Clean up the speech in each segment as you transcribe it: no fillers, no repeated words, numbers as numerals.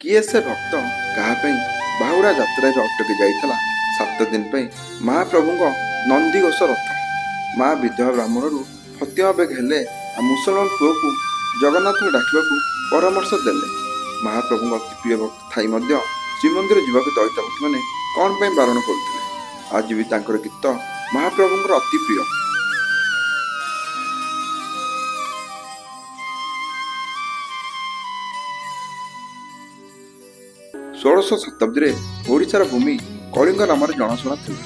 କିଏ ସେ ଭକ୍ତ କାହା ପାଇଁ ବାହୁଡ଼ା ଯାତ୍ରାରେ ଅଟକି ଯାଇଥିଲା 7 ଦିନ ପାଇଁ ମହାପ୍ରଭୁଙ୍କ ନନ୍ଦିଘୋଷ ରଥ? ମା ବିଧବା ବ୍ରାହ୍ମଣରୁ ଫତିମା ବେଗ ହେଲେ ଆଉ ମୁସଲମାନ ପୁଅକୁ ଜଗନ୍ନାଥଙ୍କୁ ଡାକିବାକୁ ପରାମର୍ଶ ଦେଲେ। ମହାପ୍ରଭୁଙ୍କ ଅତି ପ୍ରିୟ ଭକ୍ତ ଥାଇ ମଧ୍ୟ ଶ୍ରୀମନ୍ଦିର ଯିବାକୁ ଦଇତାପତିମାନେ କ'ଣ ପାଇଁ ବାରଣ କରୁଥିଲେ? ଆଜି ବି ତାଙ୍କର ଗୀତ ମହାପ୍ରଭୁଙ୍କର ଅତି ପ୍ରିୟ। ଷୋଡ଼ଶ ଶତାବ୍ଦୀରେ ଓଡ଼ିଶାର ଭୂମି କଳିଙ୍ଗ ନାମରେ ଜଣାଶୁଣା ଥିଲା,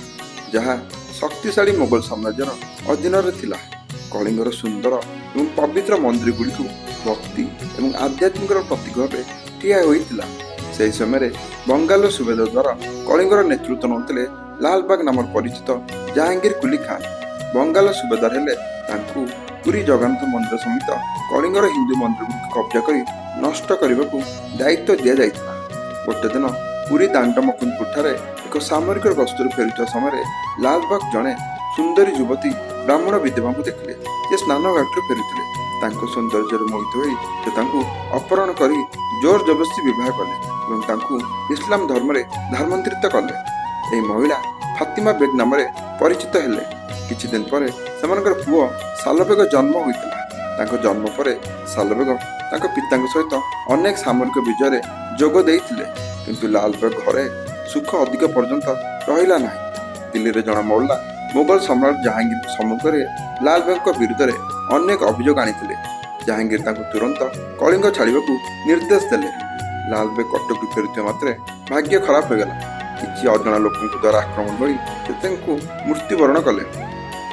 ଯାହା ଶକ୍ତିଶାଳୀ ମୋଗଲ ସାମ୍ରାଜ୍ୟର ଅଧୀନରେ ଥିଲା। କଳିଙ୍ଗର ସୁନ୍ଦର ଏବଂ ପବିତ୍ର ମନ୍ଦିରଗୁଡ଼ିକୁ ଭକ୍ତି ଏବଂ ଆଧ୍ୟାତ୍ମିକର ପ୍ରତୀକ ଭାବେ ଠିଆ ହୋଇଥିଲା। ସେହି ସମୟରେ ବଙ୍ଗାଲର ସୁବେଦାର ଦ୍ୱାରା କଳିଙ୍ଗର ନେତୃତ୍ୱ ନେଉଥିଲେ ଲାଲବାଗ ନାମରେ ପରିଚିତ ଜାହାଙ୍ଗୀର କୁଲି ଖାନ୍। ବଙ୍ଗାଲ ସୁବେଦାର ହେଲେ ତାଙ୍କୁ ପୁରୀ ଜଗନ୍ନାଥ ମନ୍ଦିର ସମେତ କଳିଙ୍ଗର ହିନ୍ଦୁ ମନ୍ଦିରଗୁଡ଼ିକୁ କବ୍ଜା କରି ନଷ୍ଟ କରିବାକୁ ଦାୟିତ୍ୱ ଦିଆଯାଇଥିଲା। ଗୋଟେ ଦିନ ପୁରୀ ଦାଣ୍ଡ ମକୁନ୍ଦପୁରଠାରେ ଏକ ସାମରିକ ଗସ୍ତରୁ ଫେରୁଥିବା ସମୟରେ ଲାଲବାଗ ଜଣେ ସୁନ୍ଦରୀ ଯୁବତୀ ବ୍ରାହ୍ମଣ ବିଧବାଙ୍କୁ ଦେଖିଲେ ଯେ ସ୍ନାନ ଘାଟରୁ ଫେରୁଥିଲେ। ତାଙ୍କ ସୌନ୍ଦର୍ଯ୍ୟରେ ମୋହିତ ହୋଇ ସେ ତାଙ୍କୁ ଅପହରଣ କରି ଜୋର ଜବରଦସ୍ତି ବିବାହ କଲେ ଏବଂ ତାଙ୍କୁ ଇସଲାମ ଧର୍ମରେ ଧର୍ମାନ୍ତରିତ କଲେ। ଏହି ମହିଳା ଫାତିମା ବେଗ ନାମରେ ପରିଚିତ ହେଲେ। କିଛି ଦିନ ପରେ ସେମାନଙ୍କର ପୁଅ ସାଲବେଗ ଜନ୍ମ ହୋଇଥିଲା। ତାଙ୍କ ଜନ୍ମ ପରେ ସାଲବେଗ ତାଙ୍କ ପିତାଙ୍କ ସହିତ ଅନେକ ସାମରିକ ବିଜୟରେ ଯୋଗ ଦେଇଥିଲେ। କିନ୍ତୁ ଲାଲବେଗ ଘରେ ସୁଖ ଅଧିକ ପର୍ଯ୍ୟନ୍ତ ରହିଲା ନାହିଁ। ଦିଲ୍ଲୀରେ ଜଣେ ମୌଲା ମୋଗଲ ସମ୍ରାଟ ଜାହାଙ୍ଗୀରଙ୍କ ସମ୍ମୁଖରେ ଲାଲବେଗଙ୍କ ବିରୁଦ୍ଧରେ ଅନେକ ଅଭିଯୋଗ ଆଣିଥିଲେ। ଜାହାଙ୍ଗୀର ତାଙ୍କୁ ତୁରନ୍ତ କଳିଙ୍ଗ ଛାଡ଼ିବାକୁ ନିର୍ଦ୍ଦେଶ ଦେଲେ। ଲାଲବେଗ କଟକରୁ ଫେରୁଥିବା ମାତ୍ରେ ଭାଗ୍ୟ ଖରାପ ହୋଇଗଲା। କିଛି ଅଜଣା ଲୋକଙ୍କ ଦ୍ୱାରା ଆକ୍ରମଣ ହୋଇ ସେ ତାଙ୍କୁ ମୃତ୍ୟୁବରଣ କଲେ।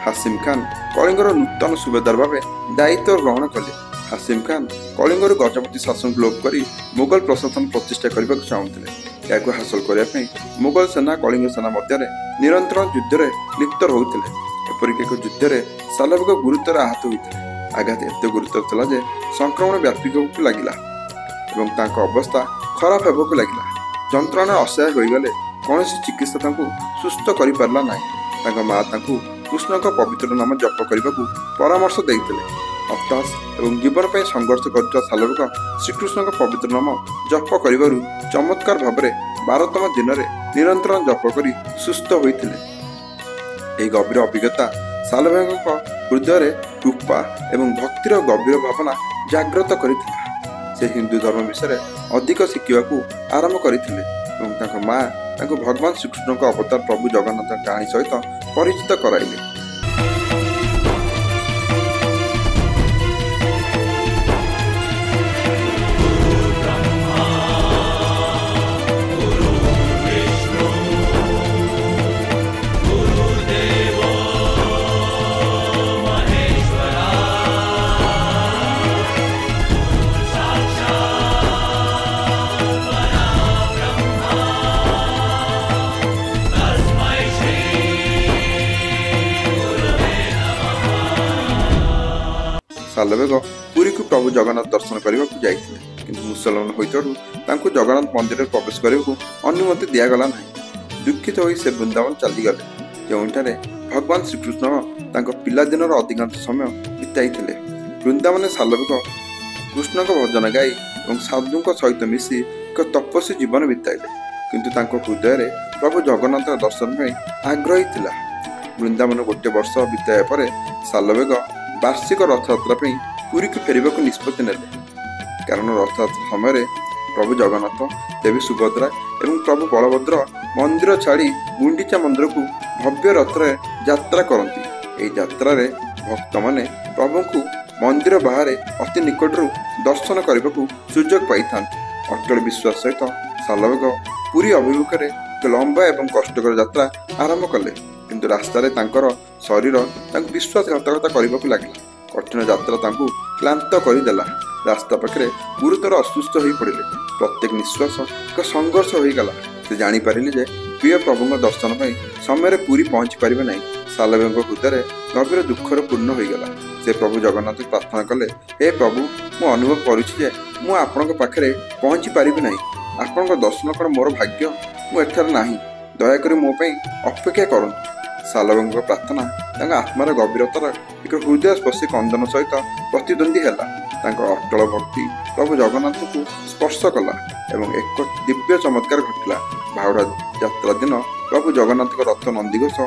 ହାସିମ ଖାନ କଳିଙ୍ଗର ନୂତନ ସୁବେଦାର ଭାବେ ଦାୟିତ୍ୱ ଗ୍ରହଣ କଲେ। ହାସିମ ଖାନ କଳିଙ୍ଗରୁ ଗଜପତି ଶାସନକୁ ଲୋପ କରି ମୋଗଲ ପ୍ରଶାସନ ପ୍ରତିଷ୍ଠା କରିବାକୁ ଚାହୁଁଥିଲେ। ଏହାକୁ ହାସଲ କରିବା ପାଇଁ ମୋଗଲ ସେନା କଳିଙ୍ଗ ସେନା ମଧ୍ୟରେ ନିରନ୍ତର ଯୁଦ୍ଧରେ ଲିପ୍ତ ରହୁଥିଲେ। ଏପରିକି ଏକ ଯୁଦ୍ଧରେ ସାଲବେଗ ଗୁରୁତର ଆହତ ହୋଇଥିଲେ। ଆଘାତ ଏତେ ଗୁରୁତର ଥିଲା ଯେ ସଂକ୍ରମଣ ବ୍ୟାପିବାକୁ ଲାଗିଲା ଏବଂ ତାଙ୍କ ଅବସ୍ଥା ଖରାପ ହେବାକୁ ଲାଗିଲା। ଯନ୍ତ୍ରଣା ଅସହ୍ୟ ହୋଇଗଲେ। କୌଣସି ଚିକିତ୍ସା ତାଙ୍କୁ ସୁସ୍ଥ କରିପାରିଲା ନାହିଁ। ତାଙ୍କ ମା ତାଙ୍କୁ କୃଷ୍ଣଙ୍କ ପବିତ୍ର ନାମ ଜପ କରିବାକୁ ପରାମର୍ଶ ଦେଇଥିଲେ। ହତାଶ ଏବଂ ଜୀବନ ପାଇଁ ସଂଘର୍ଷ କରୁଥିବା ସାଲବେଗ ଶ୍ରୀକୃଷ୍ଣଙ୍କ ପବିତ୍ର ନାମ ଜପ କରିବାରୁ ଚମତ୍କାର ଭାବରେ 12ତମ ଦିନରେ ନିରନ୍ତର ଜପ କରି ସୁସ୍ଥ ହୋଇଥିଲେ। ଏହି ଗଭୀର ଅଭିଜ୍ଞତା ସାଲବେଗଙ୍କ ହୃଦୟରେ କୃପା ଏବଂ ଭକ୍ତିର ଗଭୀର ଭାବନା ଜାଗ୍ରତ କରିଥିଲା। ସେ ହିନ୍ଦୁ ଧର୍ମ ବିଷୟରେ ଅଧିକ ଶିଖିବାକୁ ଆରମ୍ଭ କରିଥିଲେ ଏବଂ ତାଙ୍କ ମା ତାଙ୍କୁ ଭଗବାନ ଶ୍ରୀକୃଷ୍ଣଙ୍କ ଅବତାର ପ୍ରଭୁ ଜଗନ୍ନାଥଙ୍କ କାହାଣୀ ସହିତ ପରିଚିତ କରାଇଲେ। ସାଲବେଗ ପୁରୀକୁ ପ୍ରଭୁ ଜଗନ୍ନାଥ ଦର୍ଶନ କରିବାକୁ ଯାଇଥିଲେ, କିନ୍ତୁ ମୁସଲମାନ ହୋଇଥିବାରୁ ତାଙ୍କୁ ଜଗନ୍ନାଥ ମନ୍ଦିରରେ ପ୍ରବେଶ କରିବାକୁ ଅନୁମତି ଦିଆଗଲା ନାହିଁ। ଦୁଃଖିତ ହୋଇ ସେ ବୃନ୍ଦାବନ ଚାଲିଗଲେ, ଯେଉଁଠାରେ ଭଗବାନ ଶ୍ରୀକୃଷ୍ଣ ତାଙ୍କ ପିଲାଦିନର ଅଧିକାଂଶ ସମୟ ବିତାଇଥିଲେ। ବୃନ୍ଦାବନରେ ସାଲବେଗ କୃଷ୍ଣଙ୍କ ଭଜନ ଗାଇ ଏବଂ ସାଧୁଙ୍କ ସହିତ ମିଶି ଏକ ତପସ୍ୱୀ ଜୀବନ ବିତାଇଲେ, କିନ୍ତୁ ତାଙ୍କ ହୃଦୟରେ ପ୍ରଭୁ ଜଗନ୍ନାଥଙ୍କ ଦର୍ଶନ ପାଇଁ ଆଗ୍ରହୀ ଥିଲା। ବୃନ୍ଦାବନ ଗୋଟେ ବର୍ଷ ବିତାଇବା ପରେ ସାଲବେଗ ବାର୍ଷିକ ରଥଯାତ୍ରା ପାଇଁ ପୁରୀକୁ ଫେରିବାକୁ ନିଷ୍ପତ୍ତି ନେଲେ, କାରଣ ରଥଯାତ୍ରା ସମୟରେ ପ୍ରଭୁ ଜଗନ୍ନାଥ, ଦେବୀ ସୁଭଦ୍ରା ଏବଂ ପ୍ରଭୁ ବଳଭଦ୍ର ମନ୍ଦିର ଛାଡ଼ି ଗୁଣ୍ଡିଚା ମନ୍ଦିରକୁ ଭବ୍ୟ ରଥରେ ଯାତ୍ରା କରନ୍ତି। ଏହି ଯାତ୍ରାରେ ଭକ୍ତମାନେ ପ୍ରଭୁଙ୍କୁ ମନ୍ଦିର ବାହାରେ ଅତି ନିକଟରୁ ଦର୍ଶନ କରିବାକୁ ସୁଯୋଗ ପାଇଥାନ୍ତି। ଅଟଳ ବିଶ୍ୱାସ ସହିତ ସାଲବେଗ ପୁରୀ ଅଭିମୁଖରେ ଏକ ଲମ୍ବା ଏବଂ କଷ୍ଟକର ଯାତ୍ରା ଆରମ୍ଭ କଲେ, କିନ୍ତୁ ରାସ୍ତାରେ ତାଙ୍କର ଶରୀର ତାଙ୍କୁ ବିଶ୍ୱାସଘାତକତା କରିବାକୁ ଲାଗିଲା। କଠିନ ଯାତ୍ରା ତାଙ୍କୁ କ୍ଳାନ୍ତ କରିଦେଲା। ରାସ୍ତା ପାଖରେ ଗୁରୁତର ଅସୁସ୍ଥ ହୋଇପଡ଼ିଲେ। ପ୍ରତ୍ୟେକ ନିଶ୍ୱାସ ଏକ ସଂଘର୍ଷ ହୋଇଗଲା। ସେ ଜାଣିପାରିଲେ ଯେ ପ୍ରିୟ ପ୍ରଭୁଙ୍କ ଦର୍ଶନ ପାଇଁ ସମୟରେ ପୁରୀ ପହଞ୍ଚି ପାରିବେ ନାହିଁ। ସାଲବେଗଙ୍କ ହୃଦୟରେ ଗଭୀର ଦୁଃଖରେ ପୂର୍ଣ୍ଣ ହୋଇଗଲା। ସେ ପ୍ରଭୁ ଜଗନ୍ନାଥଙ୍କୁ ପ୍ରାର୍ଥନା କଲେ, ହେ ପ୍ରଭୁ, ମୁଁ ଅନୁଭବ କରୁଛି ଯେ ମୁଁ ଆପଣଙ୍କ ପାଖରେ ପହଞ୍ଚି ପାରିବି ନାହିଁ। ଆପଣଙ୍କ ଦର୍ଶନ କ'ଣ ମୋର ଭାଗ୍ୟ? ମୁଁ ଏଠାରେ ନାହିଁ, ଦୟାକରି ମୋ ପାଇଁ ଅପେକ୍ଷା କରନ୍ତୁ। ସାଲବେଗଙ୍କ ପ୍ରାର୍ଥନା ତାଙ୍କ ଆତ୍ମାର ଗଭୀରତାର ଏକ ହୃଦୟସ୍ପର୍ଶୀ କ୍ରନ୍ଦନ ସହିତ ପ୍ରତିଦ୍ୱନ୍ଦ୍ୱୀ ହେଲା। ତାଙ୍କ ଅଟଳ ଭକ୍ତି ପ୍ରଭୁ ଜଗନ୍ନାଥଙ୍କୁ ସ୍ପର୍ଶ କଲା ଏବଂ ଏକ ଦିବ୍ୟ ଚମତ୍କାର ଘଟିଲା। ବାହୁଡ଼ା ଯାତ୍ରା ଦିନ ପ୍ରଭୁ ଜଗନ୍ନାଥଙ୍କ ରଥ ନନ୍ଦିଘୋଷ,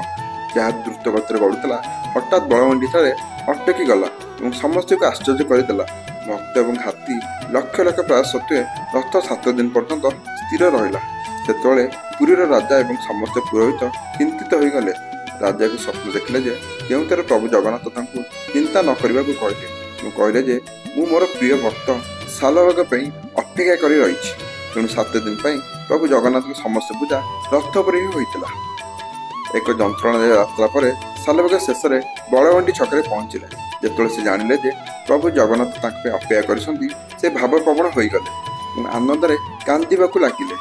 ଯାହା ଦ୍ରୁତ ଗତିରେ ଗଡ଼ୁଥିଲା, ହଠାତ୍ ବଳଗଣ୍ଡିଠାରେ ଅଟକି ଗଲା ଏବଂ ସମସ୍ତଙ୍କୁ ଆଶ୍ଚର୍ଯ୍ୟ କରିଦେଲା। ଭକ୍ତ ଏବଂ ହାତୀ ଲକ୍ଷ ଲକ୍ଷ ପ୍ରୟାସ ସତ୍ତ୍ୱେ ରଥ 7 ଦିନ ପର୍ଯ୍ୟନ୍ତ ସ୍ଥିର ରହିଲା। ସେତେବେଳେ ପୁରୀର ରାଜା ଏବଂ ସମସ୍ତ ପୁରୋହିତ ଚିନ୍ତିତ ହୋଇଗଲେ। ରାଜା ଏକ ସ୍ୱପ୍ନ ଦେଖିଲେ ଯେ ଯେଉଁଥିରେ ପ୍ରଭୁ ଜଗନ୍ନାଥ ତାଙ୍କୁ ଚିନ୍ତା ନ କରିବାକୁ କହିଲେ ଏବଂ କହିଲେ ଯେ ମୁଁ ମୋର ପ୍ରିୟ ଭକ୍ତ ସାଲବେଗ ପାଇଁ ଅପେକ୍ଷା କରି ରହିଛି। ତେଣୁ 7 ଦିନ ପାଇଁ ପ୍ରଭୁ ଜଗନ୍ନାଥଙ୍କ ସମସ୍ତ ପୂଜା ରଥ ଉପରେ ହିଁ ହୋଇଥିଲା। ଏକ ଯନ୍ତ୍ରଣାଦାୟୀ ଯାତ୍ରା ପରେ ସାଲବେଗ ଶେଷରେ ବଳଗଣ୍ଡି ଛକରେ ପହଞ୍ଚିଲେ। ଯେତେବେଳେ ସେ ଜାଣିଲେ ଯେ ପ୍ରଭୁ ଜଗନ୍ନାଥ ତାଙ୍କ ପାଇଁ ଅପେକ୍ଷା କରିଛନ୍ତି, ସେ ଭାବପ୍ରବଣ ହୋଇଗଲେ ଏବଂ ଆନନ୍ଦରେ କାନ୍ଦିବାକୁ ଲାଗିଲେ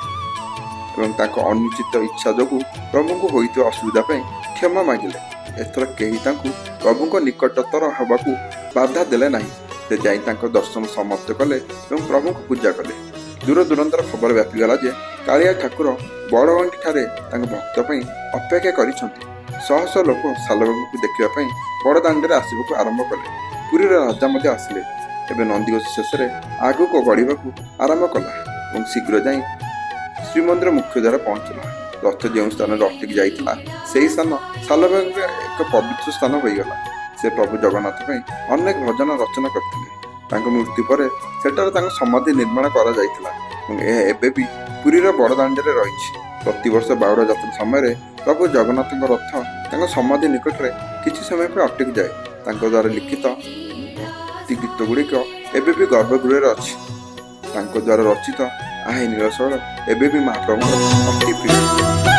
ଏବଂ ତାଙ୍କ ଅନୁଚିତ ଇଚ୍ଛା ଯୋଗୁଁ ପ୍ରଭୁଙ୍କୁ ହୋଇଥିବା ଅସୁବିଧା ପାଇଁ କ୍ଷମା ମାଗିଲେ। ଏଥର କେହି ତାଙ୍କୁ ପ୍ରଭୁଙ୍କ ନିକଟତର ହେବାକୁ ବାଧା ଦେଲେ ନାହିଁ। ସେ ଯାଇ ତାଙ୍କ ଦର୍ଶନ ସମାପ୍ତ କଲେ ଏବଂ ପ୍ରଭୁଙ୍କୁ ପୂଜା କଲେ। ଦୂର ଦୂରାନ୍ତର ଖବର ବ୍ୟାପିଗଲା ଯେ କାଳିଆ ଠାକୁର ବଡ଼ଗଣ୍ଡିଠାରେ ତାଙ୍କ ଭକ୍ତ ପାଇଁ ଅପେକ୍ଷା କରିଛନ୍ତି। ଶହ ଶହ ଲୋକ ସାଲବେଗଙ୍କୁ ଦେଖିବା ପାଇଁ ବଡ଼ଦାଣ୍ଡରେ ଆସିବାକୁ ଆରମ୍ଭ କଲେ। ପୁରୀର ରାଜା ମଧ୍ୟ ଆସିଲେ। ଏବେ ନନ୍ଦିଘୋଷ ଶେଷରେ ଆଗକୁ ଗଡ଼ିବାକୁ ଆରମ୍ଭ କଲା ଏବଂ ଶୀଘ୍ର ଯାଇ ଶ୍ରୀମନ୍ଦିର ମୁଖ୍ୟ ଦ୍ୱାର ପହଞ୍ଚିଲା। ରଥ ଯେଉଁ ସ୍ଥାନରେ ଅଟକି ଯାଇଥିଲା, ସେହି ସ୍ଥାନ ସାଲବେଗଙ୍କ ଏକ ପବିତ୍ର ସ୍ଥାନ ହୋଇଗଲା। ସେ ପ୍ରଭୁ ଜଗନ୍ନାଥ ପାଇଁ ଅନେକ ଭଜନ ରଚନା କରିଥିଲେ। ତାଙ୍କ ମୃତ୍ୟୁ ପରେ ସେଠାରେ ତାଙ୍କ ସମାଧି ନିର୍ମାଣ କରାଯାଇଥିଲା ଏବଂ ଏହା ଏବେ ବି ପୁରୀର ବଡ଼ଦାଣ୍ଡରେ ରହିଛି। ପ୍ରତିବର୍ଷ ବାହୁଡ଼ା ଯାତ୍ରା ସମୟରେ ପ୍ରଭୁ ଜଗନ୍ନାଥଙ୍କ ରଥ ତାଙ୍କ ସମାଧି ନିକଟରେ କିଛି ସମୟ ପାଇଁ ଅଟକି ଯାଏ। ତାଙ୍କ ଦ୍ୱାରା ଲିଖିତ ଭକ୍ତି ଗୀତ ଗୁଡ଼ିକ ଏବେ ବି ଗର୍ଭଗୃହରେ ଅଛି। ତାଙ୍କ ଦ୍ୱାରା ରଚିତ ଆହେ ନୀଳଶୈଳ ଏବେ ବି ମହାପ୍ରଭୁଙ୍କ ଅତି ପ୍ରିୟ।